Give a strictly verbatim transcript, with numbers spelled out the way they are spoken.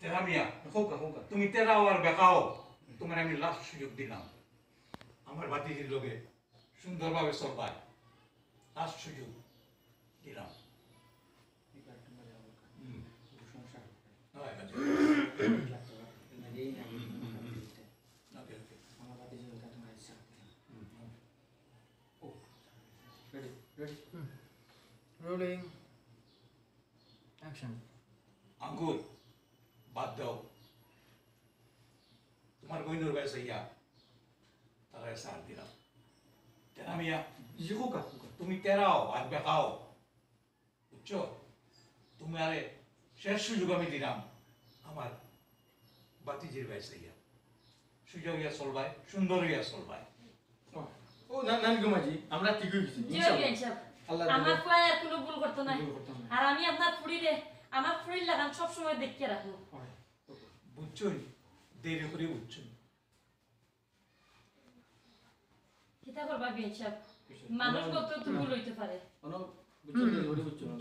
তেরা মিয়া, হোকা, হোকা। তুমি তেরাও আর বেকাও, তুমারে আমি লাস্ট সুযোগ দিলাম। আমার ভাতিজির লগে সুন্দরভাবে চলবায়, লাস্ট সুযোগ দিলাম। হুম। হয়, হয়। ওকে, ওকে। হুম, হুম। Ready, ready. Rolling. Action. আঙ্গুর, বাদ দাও। তুমার বইনর বায় চাইয়া তারারে ছাড় দিলাম। তেরা মিয়া, জি, হোকা, হোকা। তুমি তেরাও আর বেকাও, বুঝছো? তুমারে শেষ সুযোগ আমি দিলাম আমার ভাতিজির বায় চাইয়া। সুজা অইয়া চলবায়, সুন্দর অইয়া চলবায়। ও, না, নানি গো মাঝি, আমরা ঠিক অই গেছি, জি, ইনশাআল্লাহ। বিয়ান সাব। আল্লাহ আমার দিলে। ফুয়ায় আর কুনু ভুল করতো নায়। ভুল করতো নায়। আর আমি আপনার ফুড়িরে, আমার ফুড়ির লাখান সবসময় দেখিয়া রাখমু। হয়। বুঝছইন? দেরি করি বুঝছইন। কিতা করবা বিয়ান সাব? মানুষ বলতে তো ভুল অইতে পারে। কোনো বুঝছো, দেরি করি বুঝছো না।